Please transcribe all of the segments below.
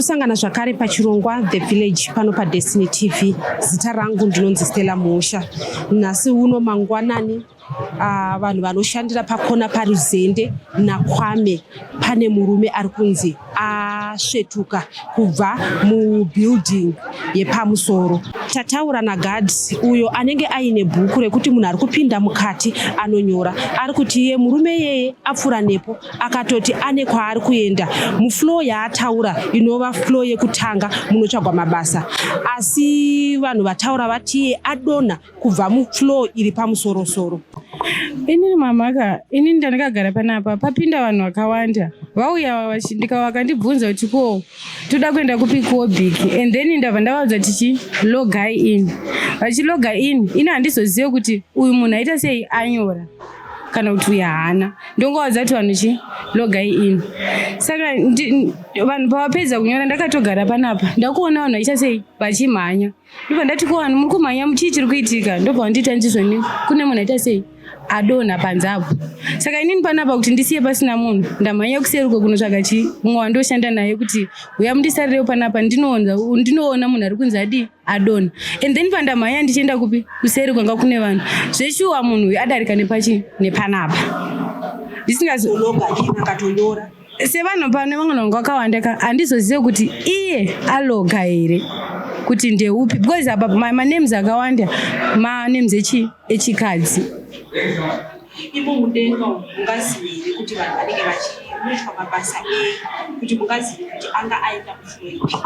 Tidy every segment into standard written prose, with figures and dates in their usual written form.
Tosangana zvakare pachirongwa The Village pano paDestiny TV. Zita rangu ndinonzi Stella Musha. Nhasi uno mangwanani vanhu vanoshandira pakona paRuzende naKwame pane murume ari kunzi asvetuka kubva mubuilding yepamusoro. Tataura nagadhi uyo anenge aine bhuku rekuti munhu ari kupinda mukati anonyora. Ari kuti iye murume iyeye apfuura nepo akatoti ane kwaari kuenda mufloor yaataura inova floor yekutanga munotsvagwa mabasa. Asi vanhu vataura vati iye adonha kubva mufloor iri pamusorosoro. Inini mamaka, inini ndandakagara panapa papinda vanhu vakawanda vauya vakandibvunza kuti ko toda kuenda kupi kuObik, and then ndabva ndavaudza tichi logai in. Vachiloga in, ini handizozive kuti uyu munhu aita sei, anyora kana kuti uyu haana. Ndongovaudza kuti vanhu chi logai in. Saka vanhu pavapedza kunyora, ndakatogara panapa, ndakuona vanhu vachiita sei, vachimhanya. Ndobva ndati, "Ko vanhu muri kumhanya, chii chiri kuitika?" Ndobva vandiita ndizvoni, kune munhu aita sei, adonha panze apo. Saka inini panapa kuti ndisiye pasina munhu, ndamhanya kuseri uko kunotsvaga chi mumwe wandoshanda naye kuti uya mundisarirewo panapa, ndinoona munhu ari kunzi adii, adonha. And then pandamhanya ndichienda kupi, kuseri kwanga kune vanhu, zveshuwa munhu uyu adarika nepachi nepanapa ndisingazi Loga in akatonyora. Sevanhu pane vamwe vanhu vakawanda ka, handizozive kuti iye aloga here kuti ndeupi, because apa manames akawanda, manames echikadzi. Imo mudenga umu mungazive here kuti vanhu vanenge vachinoitwa mabasa ei, kuti mungazive kuti anga aenda mufloor ipi?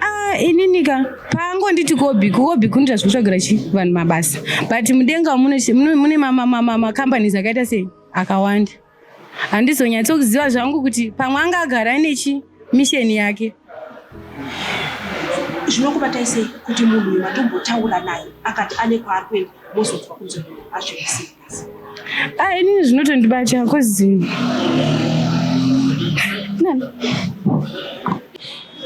Ah, inini ka paangonditi kuObik, kuObik kunoita zvekutsvagira chi vanhu mabasa, but mudenga umu mune macompanies akaita sei, akawanda. Handizonyatsokuziva zvangu kuti pamwe anga agara nechi mission yake. Zvinokubatai sei kuti munhu uyu matombotaura naye akati ane kwaari kuenda, mozonzwa kunzi munhu azviwisei pasi? Ah, inini zvinotondibata cause nani.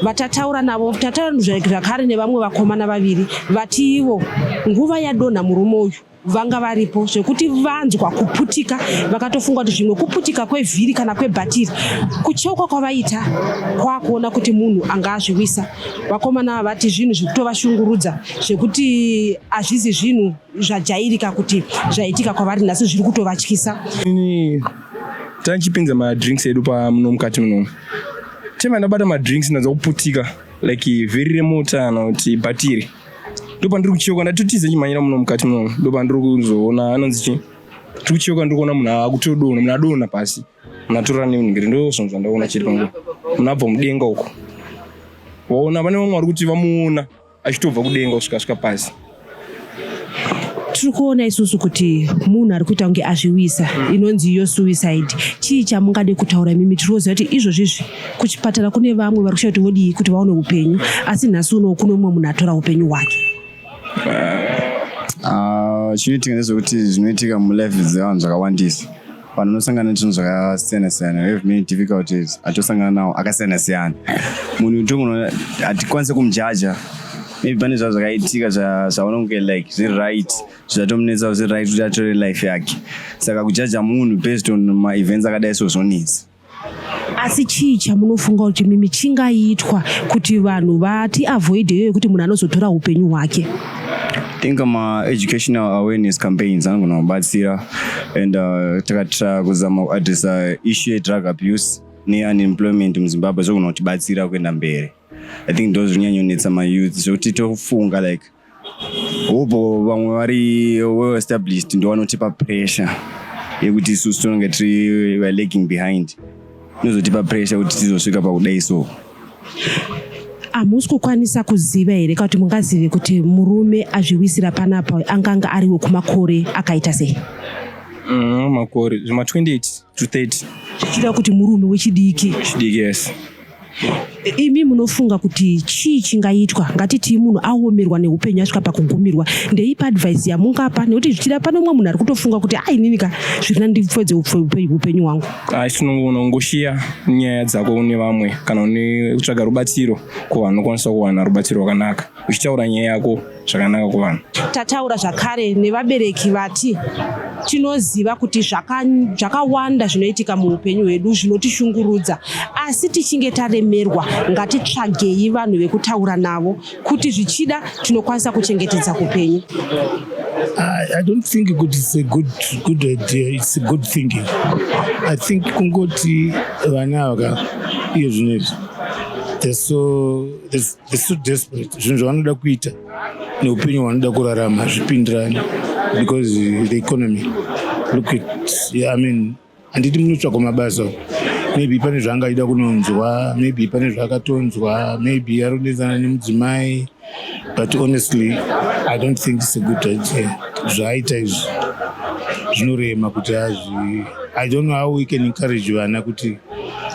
Vatataura navo, tataura zvakare nevamwe vakomana vaviri vati ivo nguva yadonha murume uyu vanga varipo, zvekuti vanzwa kuputika vakatofunga kuti zvimwe kuputika kwevhiri kana kwebhatiri. Kucheuka kwavaita kwakuona kuti munhu anga azviwisa. Vakomana ava vati zvinhu zviri kutovashungurudza, zvekuti hazvisi zvinhu zvajairika kuti zvaitika kwavari nhasi, zviri kutovatyisa. Ini tanchipinza madrinks edu pamuno mukati munomu, tema ndabata madrinks, ndanzwa kuputika like vhiri remota kana kuti bhatiri. Ndopandiri kucheuka, ndatotiza chimhanyira muno mukati munomu, ndopandiri kuzoona anonzi chi tiri kucheuka, ndiri kuona munhu akutodonha, munhu adonha pasi, munhu atorora nenhingiri. Ndo zvinhu zvandaona chiri panguva, munhu abva mudenga uko. Waona pane vamwe vari kuti vamuona achitobva kudenga kusvika svika pasi. Tiri kuona isusu kuti munhu ari kuita kunge azviwisa, inonzi iyo suicide. Chii chamungade kutaura imimi? Tiri kuziva kuti izvozvizvi kuchipatara kune vamwe vari kushaya kuti vodii kuti vaone upenyu, asi nhasi unowo kune mumwe munhu atora upenyu hwake. Ah, chinoitika ndezvekuti zvinoitika mulife dzevanhu zvakawandisa. Vanhu vanosangana nezvinhu zvakasiyana siyana. We have many difficulties atosangana nawo akasiyana siyana. Munhu togona hatikwanisi kumujaja. Maybe pane zvava zvakaitika zvaona kunge like zviri right, zvatomunetsa zviri right kuti atore life yake. Saka kujaja munhu based on maevents akadai so zvonetsa. Asi chii chamunofunga kuti mimi chingaitwa kuti vanhu vati avoid iyoyo yekuti munhu anozotora upenyu hwake? Think ma-educational awareness campaigns anogona kubatsira, and takatira kuzama kuadressa issue yedrug abuse neunemployment muZimbabwe, zvogona kutibatsira kuenda mberi. I think ndo zvinonyanyonetsa mayouth, zvekuti tofunga like hopo vamwe vari well established ndo vanotipa pressure yekuti isusu tononge tiri, we are lagging behind, inozotipa pressure kuti tizosvika pakudai so. Hamusi kukwanisa kuziva here kuti mungazive kuti murume azviwisira panapa anganga ari wekumakore akaita sei? Makore zvima 28 to 30. Zvichireva kuti murume wechidiki. Chidiki, yes. Imi munofunga kuti chii chingaitwa? Ngatiti munhu aomerwa neupenyu, asvika pakugumirwa, ndeipi advice yamungapa? Nekuti zvichida pane umwe munhu ari kutofunga kuti ai, inini ka zviri nani ndipfedze upenyu hwangu. Asi tinongoona ungoshiya nyaya dzako nevamwe kana une kutsvaga rubatsiro kuvanhu, unokwanisa kuwana rubatsiro rwakanaka uchitaura nyaya yako zvakanaka kuvanhu. Tataura zvakare nevabereki vati tinoziva kuti zvakawanda zvinoitika muupenyu hwedu zvinotishungurudza, asi tichinge taremerwa Ngatitsvagei vanhu vekutaura navo kuti zvichida tinokwanisa kuchengetedza kupenyu. I don't think kuti it's a good idea. It's a good thinking. I think kungoti vana ava ka, iyo zvino izvi, they're so desperate. Zvinhu zvavanoda kuita neupenyu hwavanoda kurarama hazvipindirani because the economy, look at, yeah, I mean, handiti munotsvagwa mabasa? Maybe pane zvaangaida kunonzwa, maybe pane zvaakatonzwa, maybe ari kunetsana nemudzimai. But honestly, I don't think it's a good idea. Zvaaita izvi zvinorema kuti azvi, I don't know how we can encourage vana kuti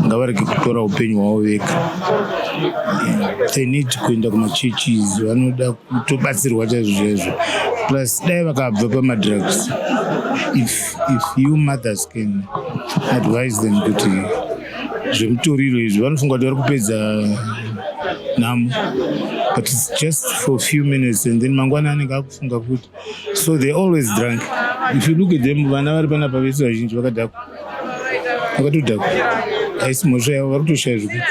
ngavarege kutora upenyu hwavo vega. They need kuenda kumachurches, vanoda kutobatsirwa chaizvo chaizvo. Plus dai vakabva pamadrugs. If you mothers can advise them kuti zvemutoriro izvi, vanofunga kuti vari kupedza nhamo, but it's just for a few minutes and then mangwana anenge akufunga futi. So they always drunk. If you look at them, vana vari panapa vese vazhinji vakadhakwa, vakatodhakwa. Haisi mhosva yavo, vari kutoshaya zvekuita.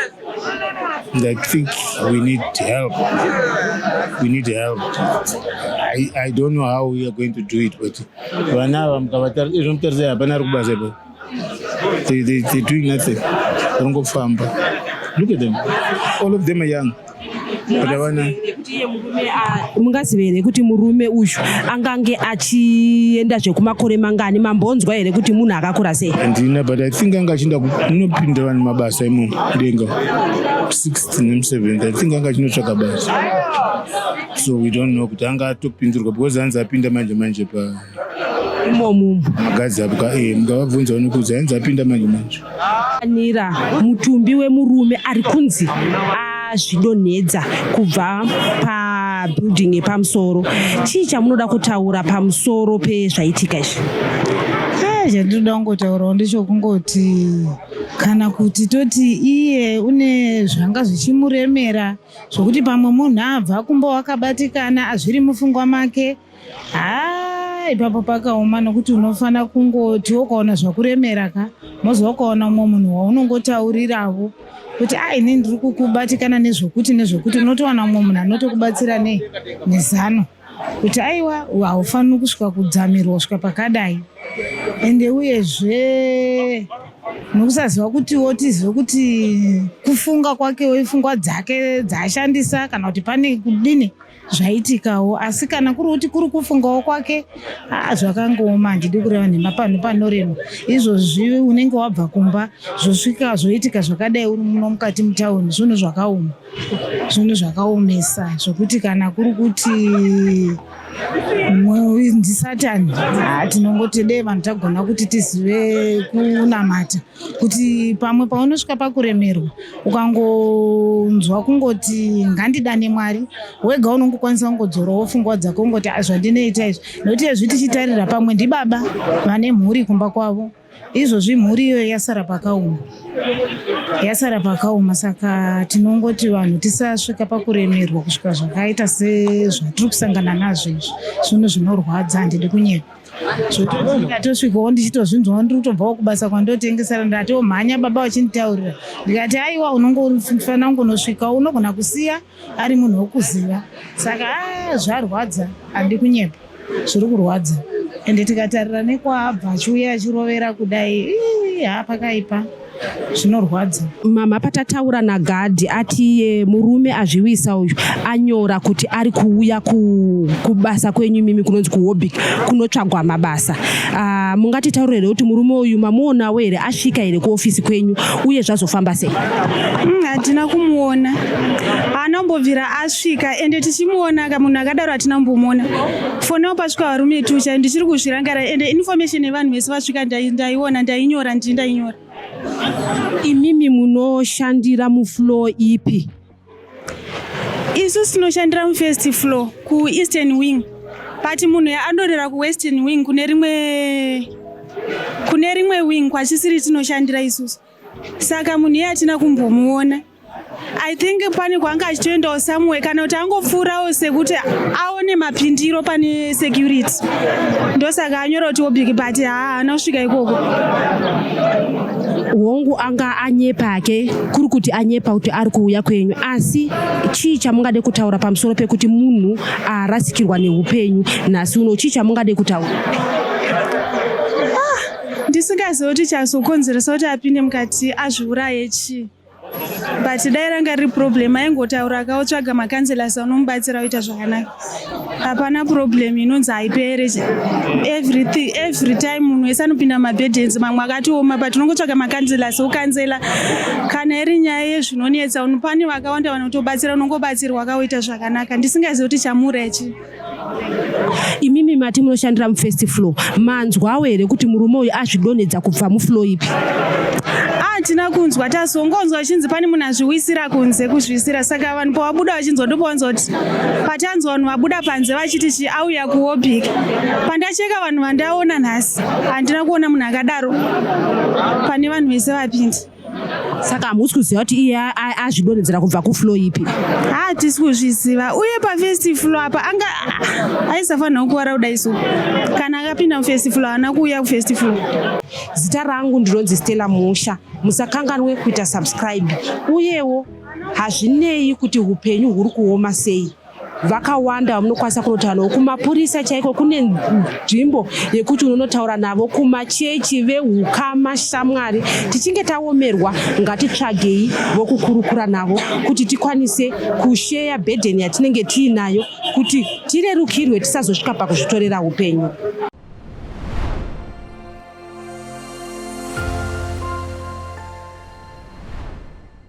And I think we need help. We need help. I don't know how we are going to do it, but vana ava mukavatarisa, mutarisai, hapana ari kubasa ipapo. They're doing nothing. Varongofamba. Look at them. All of them are young, but havana. Mungaziva here kuti murume uyu angange achienda zvekumakore mangani? Mambonzwa here kuti munhu akakura sei? Handina, but I think anga achienda kunopinda vanhu mabasa imomo denga, 6th nemu7th. I think anga achinotsvaga basa, so we don't know kuti anga atopindirwa because hanzi apinda manje manje pa imomumo. Magadzi apo ka, mukavabvunza vanokuudza, hanzi apinda manje manje. Nira mutumbi wemurume ari kunzi azvidonhedza kubva pabuilding yepamusoro. Chii chamunoda kutaura pamusoro pezvaitika izvi? Ah, chandinoda kungotaurawo ndechokungoti kana kuti toti iye une zvanga zvichimuremera, zvokuti pamwe munhu abva kumba wakabatikana, zviri mupfungwa make. Haa, ipapo pakaoma, nokuti unofana kungoti ukaona zvakuremera ka, mozwa ukaona mumwe munhu waunongotaurirawo kuti a, ini ndiri kukubatikana nezvokuti nezvokuti, unotowana mumwe munhu anotokubatsira nei nezano kuti aiwa, haufaniri kusvika kudzamirwa kusvika pakadai. Ende uyezve nokusaziva kutiwo tizive kuti kufunga kwakewo, pfungwa dzake dzaashandisa, kana kuti pane kudini zvaitikawo. Asi kana kuri kuti kuri kufungawo kwake, aa, zvakangooma. Handidi kureva nhema, panhu panorema izvozvi. Unenge wabva kumba, zvosvika zvoitika zvakadai, uri muno mukati mutauni. Zvinhu zvakaoma, zvinhu zvakaomesa, zvokuti kana kuri kuti ndisatani, tinongoti dei vanhu tagona kuti tizive kunamata, kuti pamwe paunosvika pakuremerwa, ukangonzwa kungoti ngandidane Mwari, wega unongokwanisa kungodzorawo pfungwa dzako, ungoti, "Ah, zvandinoita izvi," nokuti ezvi tichitarira pamwe ndibaba vane mhuri kumba kwavo. Izvozvi mhuri iyoyo yasara pakaoma, yasara pakaoma. Saka tinongoti vanhu tisasvika pakuremerwa kusvika zvakaita sezvatiri kusangana nazvo izvi. Zvinhu zvinorwadza, handidi kunyepa. Ndatosvikawo ndichitozvinzwawo, ndiri kutobvawo kubasa kwandotengesera, ndatomhanya baba vachinditaurira, ndikati aiwa, unongofanira kungonosvikawo, unogona kusiya ari munhu wokuziva. Saka a, zvarwadza, handi kunyepa, zviri kurwadza. Ende tikatarira nekwaabva achiuya achirovera kudai, ii, ha, pakaipa, zvinorwadza. Mama, patataura nagadhi, ati iye murume azviwisa uyu anyora kuti ari kuuya kubasa kwenyu imimi kunonzi kuHobic kunotsvagwa mabasa. Mungatitaurire here kuti murume uyu mamuonawo here, asvika here kuofisi kwenyu, uye zvazofamba sei? Hatina kumuona, haana kumbobvira asvika. Ende tichimuona ka, munhu akadaro hatina kumbomuona. Fonawo pasvika varume tucha, ndichiri kuzvirangara. Ende information yevanhu vese vasvika ndaiona, ndainyora, ndii ndainyora. Imimi munoshandira mufloor ipi? Isusu tinoshandira mufirst floor kueastern wing, but munhu adorera kuwestern wing, kune rimwe wing kwachisiri tinoshandira isusu. Saka munhu iye hatina kumbomuona. I think pane kwaanga achitoendawo somewhere, kana kuti angopfuurawo sekuti aone mapindiro pane security, ndosaka anyora kuti Obiki, but haa, haana kusvika ikoko. Hongu, anga anyepa ake, kuri kuti anyepa kuti ari kuuya kwenyu, asi chii chamungade kutaura pamusoro pekuti munhu arasikirwa neupenyu nhasi uno? Chii chamungade kutaura? Ndisingazivi kuti chazokonzeresa kuti apinde mukati azviuraye chii, but dai ranga riri problem, aingotaura, akaotsvaga macounsellors anomubatsira kuita zvakanaka. Hapana problem inonzi haipere. Everything, every time munhu wese anopinda maburdens, mamwe akatioma, but unongotsvaga macounsellors, ocounsella. Kana iri nyaya yezvinonetsa, pane vakawanda vanotobatsira, unongobatsirwa akaoita zvakanaka. Ndisingazivi kuti chamuuraya chii. Imimi mati munoshandira mufirst floor. Manzwawo here kuti murume uyu azvidonhedza kubva mufloor ipi? Hatina kunzwa. Tazongonzwa vachinzi pane munhu azviwisira kunze, kuzvisira. Saka vanhu pavabuda vachinzwa, ndopavanzwa kuti patanzwa vanhu vabuda panze vachiti chi auya kuObiki. Pandacheka vanhu vandaona nhasi, handina kuona munhu akadaro pane vanhu vese vapinda. Saka hamusi kuziva kuti iye azvidonhedzera kubva kufloor ipi? Hatisi kuzviziva. Uye pafirst floor apa anga aisafanira kukuvara kudai so. Kana akapinda mufirst floor, haana kuuya kufirst floor. Zita rangu ndinonzi Stella Musha. Musakanganwe kuita subscribe. Uyewo hazvinei kuti upenyu huri kuoma sei, vakawanda vamunokwanisa kunotaura navo. Kumapurisa chaiko kune nzvimbo yekuti unonotaura navo, kumachechi, veukama, shamwari. Tichinge taomerwa, ngatitsvagei vokukurukura navo kuti tikwanise kushare burden yatinenge tiinayo, kuti tirerukirwe, tisazosvika pakuzvitorera upenyu.